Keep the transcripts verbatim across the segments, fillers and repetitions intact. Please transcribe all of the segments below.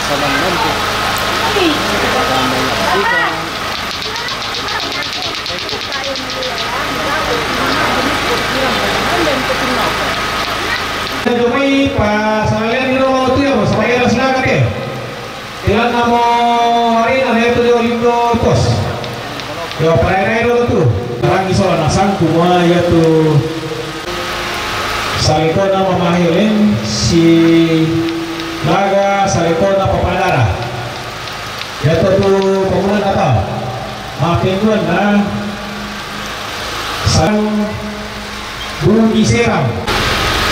Saman nanti. Tumai pa salalian di rumah tu ya, bos. Supaya ada silakan ya. Tilan namo hari na itu dia lindo pos. Yo, parai-rai dulu tu. Rangi so nasang kumua ya tu. Salikona Mama Helen si laga salikona Papa Dara. Ya tu tu pemula datang. Makin tuan na sang bumi seram.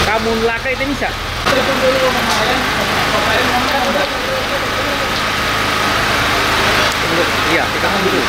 Kamu lakai itu bisa. Telepon dulu Mama Helen. Papa Helen ngomong. Iya, kita kan dulu.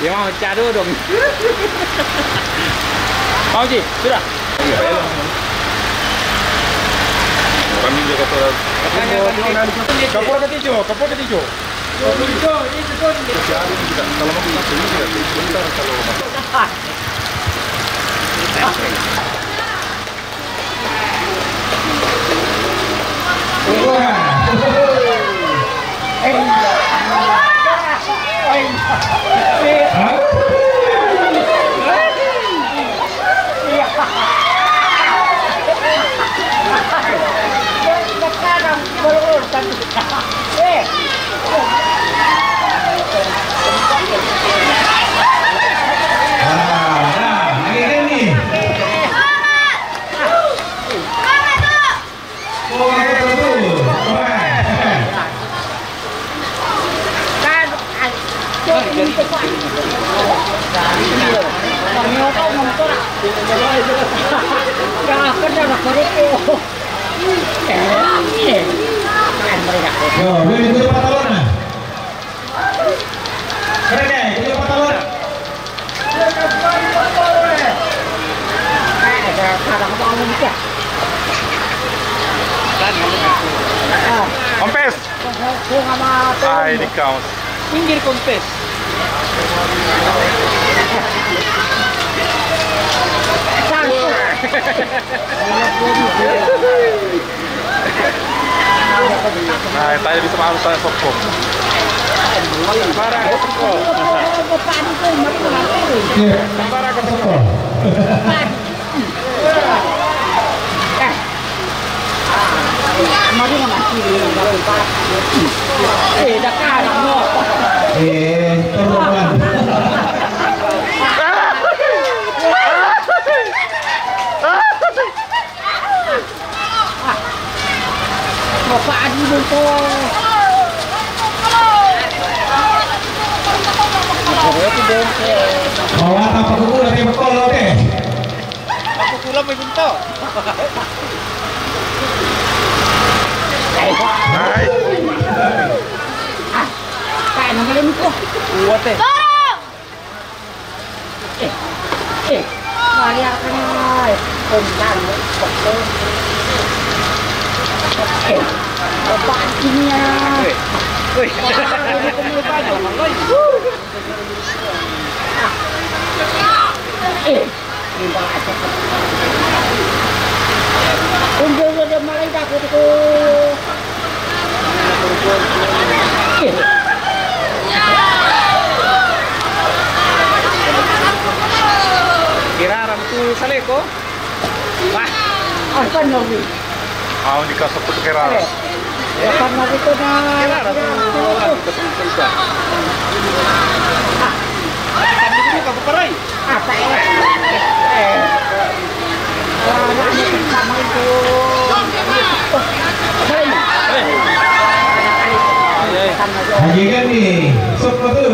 Ya mau cado dong. Mau Ji, sudah. Iya, iya. Kami juga kotor. Kapur ketijo, kapur ketijo. Kapur ketijo, ini betul. Kalau mau kita sini tidak sebentar kalau mau. Yo, boleh ikut patalona. Kerja, ikut patalona. Kompes. Ay, di kaos. Pinggir kompes. Nah, tayo bisa maano tayo sa pop. Para ka sa pop. Iya. Para ka sa pop. Eh, turun. Bapak Adi dong ko. Bapak Adi dong ko. Bawa apa kuku dari bekol lo deh. Aku pulang magbunto. Ay. Ah, kaya naman ko. Uwat eh. Eh, eh, mali ako na. Puntan, puntan. Eh, babae niya. Uy, uy. Eh, hindi ko na malay ako ko. Kiraran tu Saleko. Wah. Ang panawid. Ah, hindi ka sa pagkiraran. Ang panawid ko na. Kiraran tu. Ah. Ang panawid ko, paparay. Hagigan ni, sok pa tu.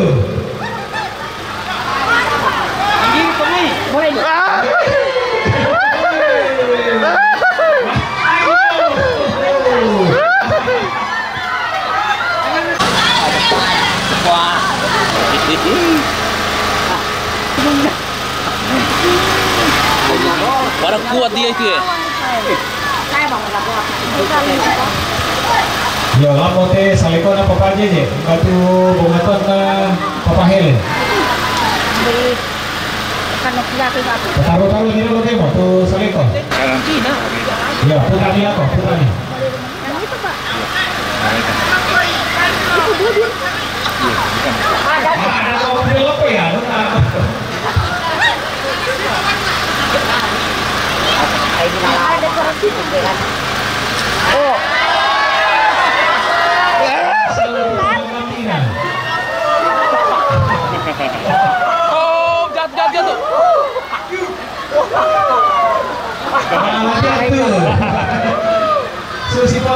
Wah. Parang kuat dia itu ya. Ya, lamo te Saleko na Papa Jeje, batu bongaton na Papa Helen. Taruh-taruh di dulu demo, tu Saleko. Ya, putar ni ako, putar ni.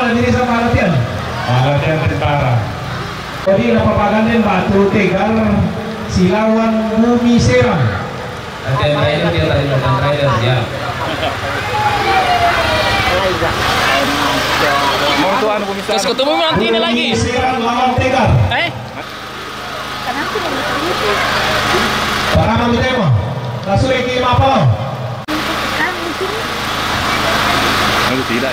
Ini sama latihan. Ah, latihan tentara. Jadi, apa paganten batu tegar silawan Bumi Seram. Latihan trainer dia tadi, latihan trainer dia. Mau tuh anu, Bumi Seram. Terus ketemu nanti ini lagi. Bumi Seram lawan Tegar. Eh? Pertama kita emang. Langsung ke apa? Aku tidak.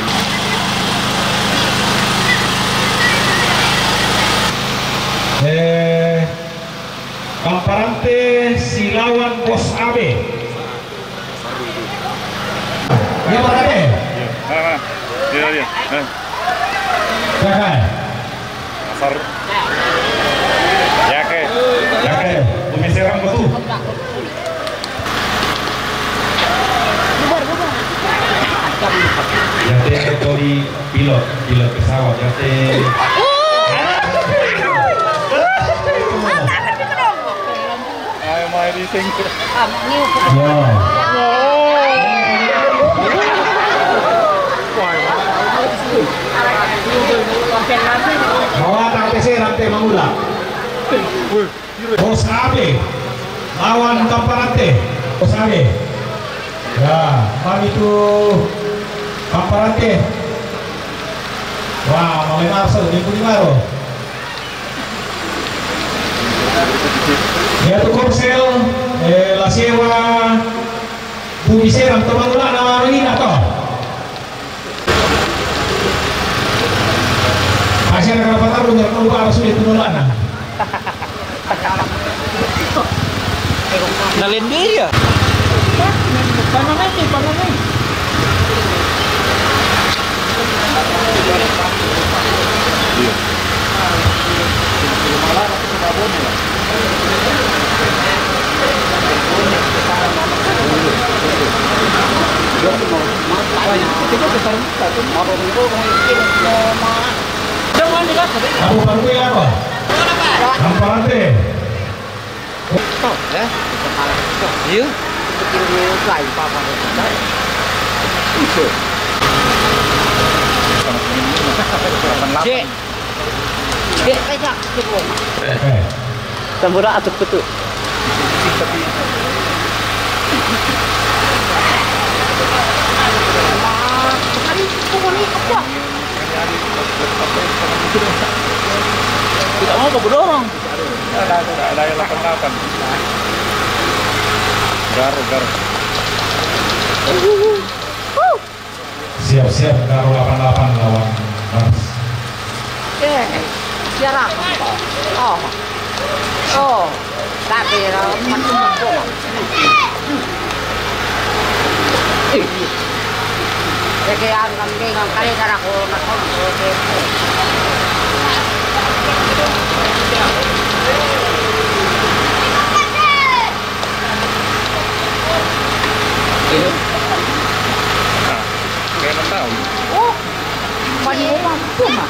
Eh, Kamparante silawan Bos Abe. Iya, Pak Ade. Iya, mana, mana? Iya, iya. Eh. Silakan. Asar. Ya ke. Ya ke. Bumi Seram betul. Ya ke, kau di pilot, pilot pesawat, ya ke. Ayo, main racing. Mau datang ke sini nanti mengulak. Bos Abe lawan Kamparante. Bos Abe. Ya, pamit tu Kamparante. Wah, mulai masuk di Punimaro. Ya, tu Korsel, eh, la sewa Bumi Seram, teman ulang nama ini atau? Masih ada berapa tahun yang perlu harus sudah itu mana? Nalende ya? Pananay, pananay. Abu Paruya apa? Kamparante. Iya. Cek. Cek, cek, cek. Eh. Tambura atuk kutu. Kita mau ke bedorong. Ada, ada, ada yang delapan delapan. Garo, Garo. Siap-siap Garo delapan delapan lawan Mars. Eh, siapa? Oh. Oh, tapi lah, macam apa? Eh. Jadi, ang kambing, ang kalitan ako, nako, nako. Kaya ng tao. Oh! Pwede mo man po, ma.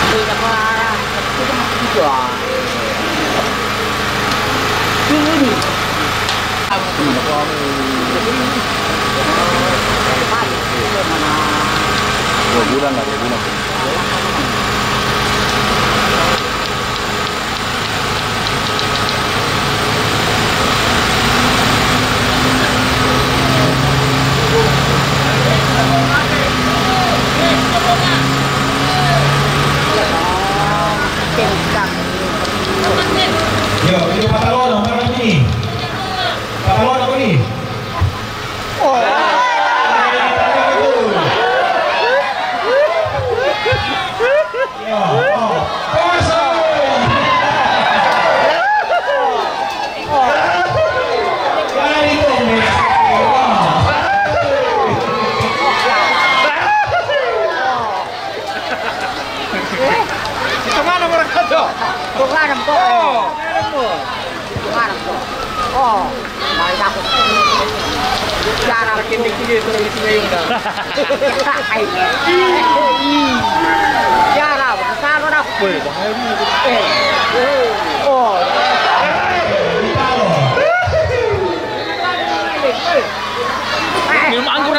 Hindi na pa. Ito na dito, ah. Hindi. Dua bulan lah, dua bulan. Yo, ini Patalon, apa lagi? Patalon apa ni? Oh. Yo, oh. Kosong. Itu mana mereka tuh? Tuh kan, tuh. Oh, mana tuh? Tuh kan, tuh. Oh, main aku. Jarang. Makin dikit, terus di sini udah. Ay. Yara, sasalo na ako. Uy, baka yun yun. Eh. Oh.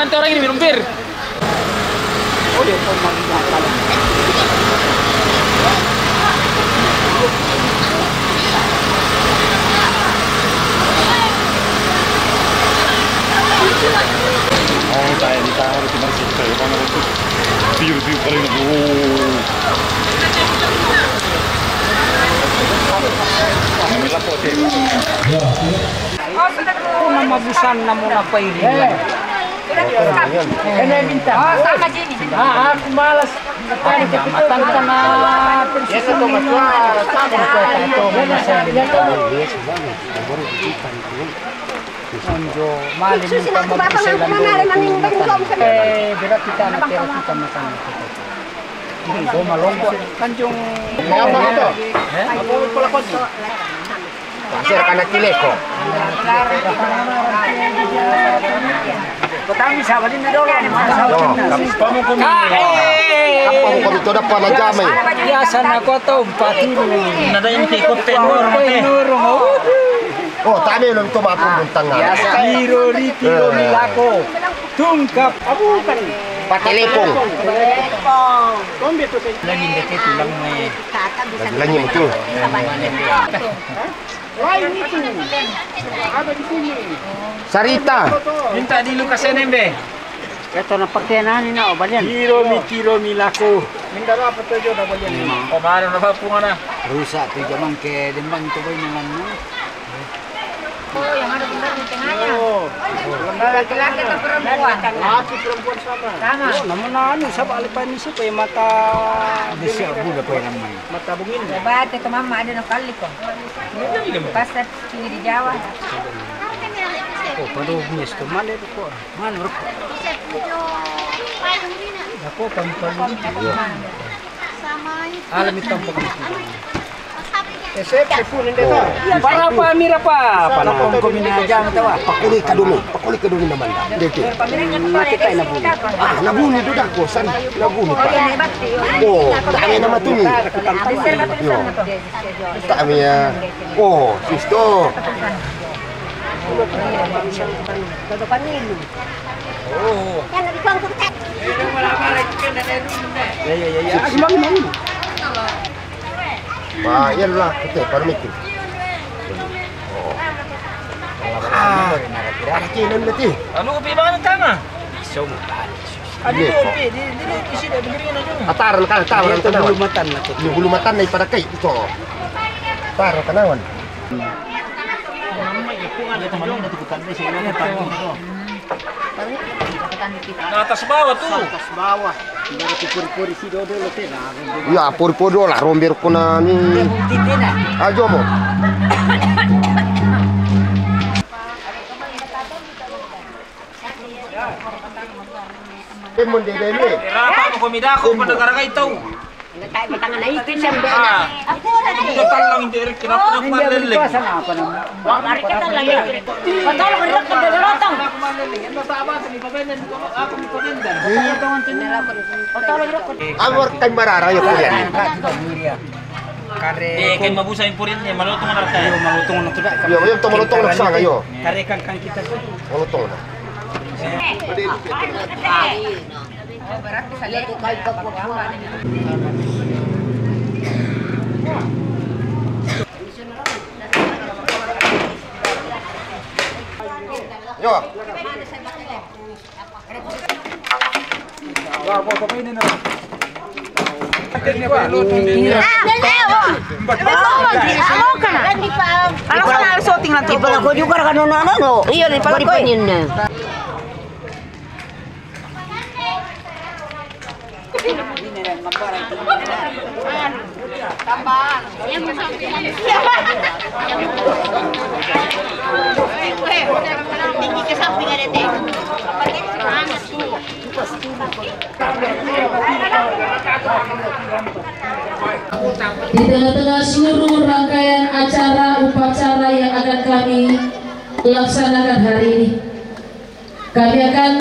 Nanti orang ini minum bir. Oh, saya ditaruh di mana situ, saya mana itu? Biu, biu paling. Oh. Ini lapor, sih. Kuna mabusan na muna pa iri. Ene minta. Ah, aku malas. Ada jabatan kana tersusun. Onjo mali minta mabusan. Eh, berarti kana terus kita makan. Goma longko. Kanjung. Apa itu? Eh? Apa itu? Pasir kana kileko. Kota bisa bali na dolo. Apa mo kami to dapat na jamai? Biasa na ko to empat dulu. Nada yang tiko penur. Penur. Oh, tame lo to mapun tangan. Tiro ri tiro milako. Tungkap. Patelepong. Lagi deke tulang mai. Lagi itu. Sarita. Minta di Lukas N M B. Eto na pakai nani na o balian. Tiro mi tiro mi lako. Minta apa tu jo na balian. Oh, mana na papungan na. Rusak tu zaman ke dembang tu boy na. Oh, yang ada bendera di tengahnya. Oh. Laki-laki atau perempuan? Laki perempuan sama. Sama. Oh, namun anu, siapa alih panis siapa yang mata besi abu dah pernah main. Mata bungin. Coba teh ke mama ada nak kali kok. Pas sini di Jawa. Oh, pada punya seteman itu kok. Mana rokok? Aku pampang. Alam hitam pokoknya. Esep sepuluh nende ta. Barapa mira pa? Apa na kau mina jam tawa? Pakuli kadumi, pakuli kadumi naman. Dede. Mati tayo na buni. Ah, na buni do dako san. Na buni pa. Oh, tayo na matumi. Yo. Tayo ya. Oh, sisto. Oh. Ya, ya, ya, ya. Ba, yan la, kete, para mikir. Oh. Ah, kira-kira nanti. Anu, pi mana tama? Iso mo pa. Anu, pi, di, di, di, isi da bigiri na jung. Ataran ka, ataran ka na. Bulu matan na. Bulu matan na ipada kai ito. Ataran ka nawan. Na atas bawah tu. Atas bawah. Baru puri-puri si dodo lo tena. Ya, puri-puri dola romber kuna ni. Ajo mo. Emon de de ni. Rapa mo komida ko pada garagai tau. Nggak tahu, tangan itu sembena. Ah. Itu talang derek kenapa nak malele? Amor kan barara yo kuliah. Kare. Eh, kan mabusa impurian ni, malotong na kaya. Malotong na tuda. Yo, yo, to malotong na sanga yo. Kare kan kan kita tu. Malotong na. Yo. Ipala ko juga kan, no, no, no. Iya, ipala ko. Di tengah-tengah seluruh rangkaian acara upacara yang akan kami laksanakan hari ini, kami akan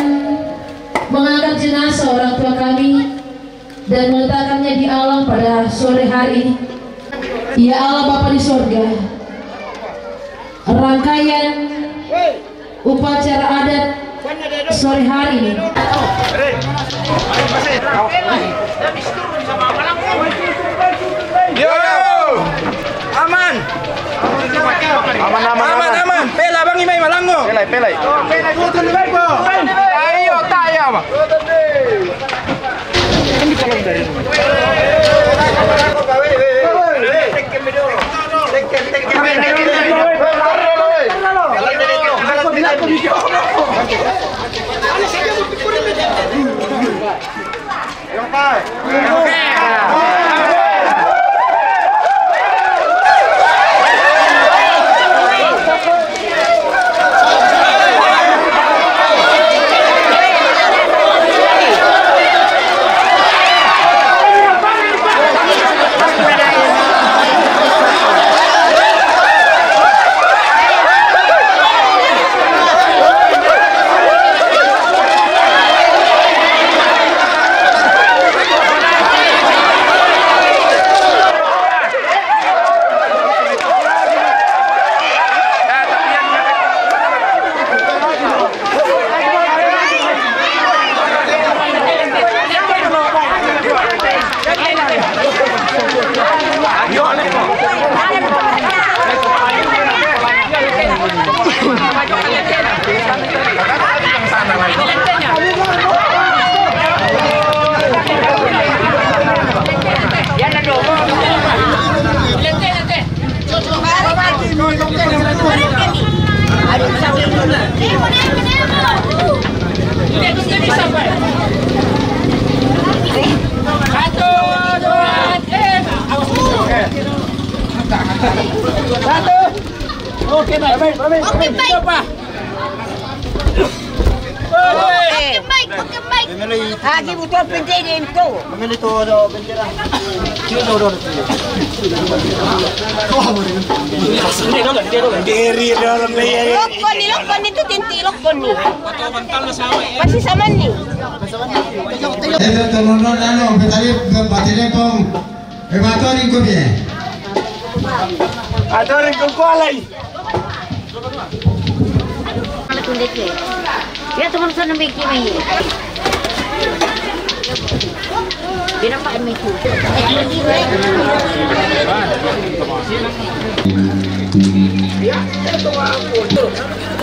mengangkat jenazah orang tua kami dan meletakkannya di alam pada sore hari ini. Ya Allah Bapa di sorga, rangkaian upacara adat Sore hari ini. Yo, yo. Aman. Aman, aman, aman, aman. Pela bang imai malango. Pelai, pelai. Ayo, tayo, Bang. Satu, dua, tiga. Satu. Oke, baik, baik, baik, baik. Oke, baik. Coba. Oke, baik, oke, baik. Lagi butuh penting itu. Memilih tuh, ada penting lah. Sini, tuh, tuh, tuh. Diri dalam, ya, ya. Lokon ni, lokon ni tu tinti, lokon ni. Masih sama ni. Ito, tununun, ano, batali, batali pong. E, bato rin ko biye. Ato rin ko kualay. Ya, teman sana may kimay. Pinapaan mo ito.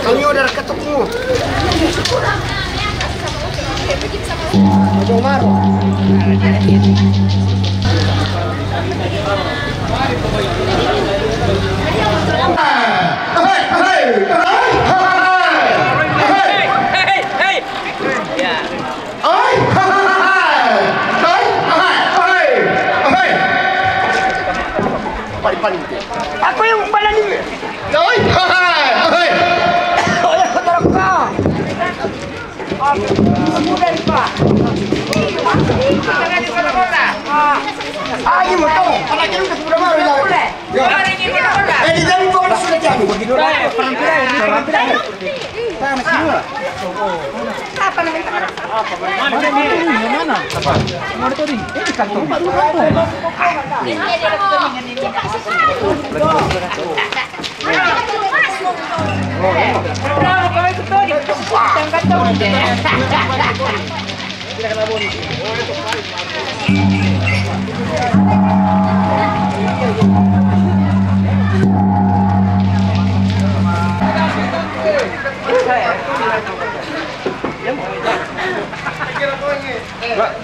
Ang yun, nakatok mo. Medyo umaro. Ay! Ay! Ay! Ay! Ay! Palipan. Ako yung palalim eh. Ay! Ay! Ay! Ay! Tarap ka! Ay! Ay! Ay! Ay! Ay! Ay! Ay! Eh, di dyan yung bonus na dyan. Parang pira, parang pira. Parang pira. Ano, ano, ano? Ano to rin? Eh, di kanto.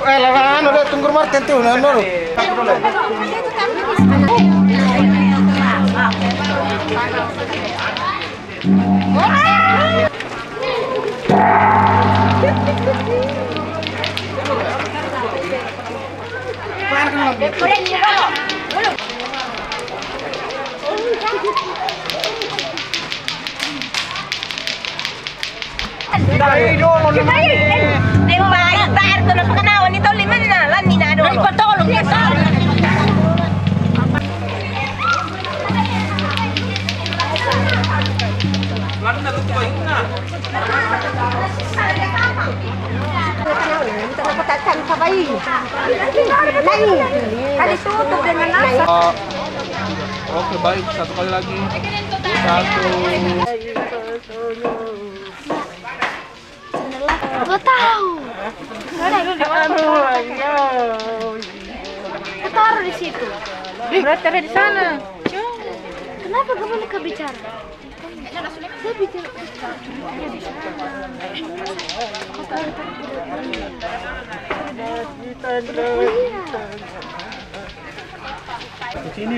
Eh, la, la, ano, la, tunggu Martin tu, na, no. Dai, dolo, dai, dai, dai, bayar tu na pakanawan ni tau lima na, lan ni na dolo. Ay, patulong yan, sir. Ah, oke, baik. Satu kali lagi. Satu. Dua tahun. Aduh, ayo. Taruh di situ. Berarti ada di sana. Kenapa kamu dekat bicara? Saya bicara. Iya. Di sini.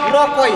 Rokoi.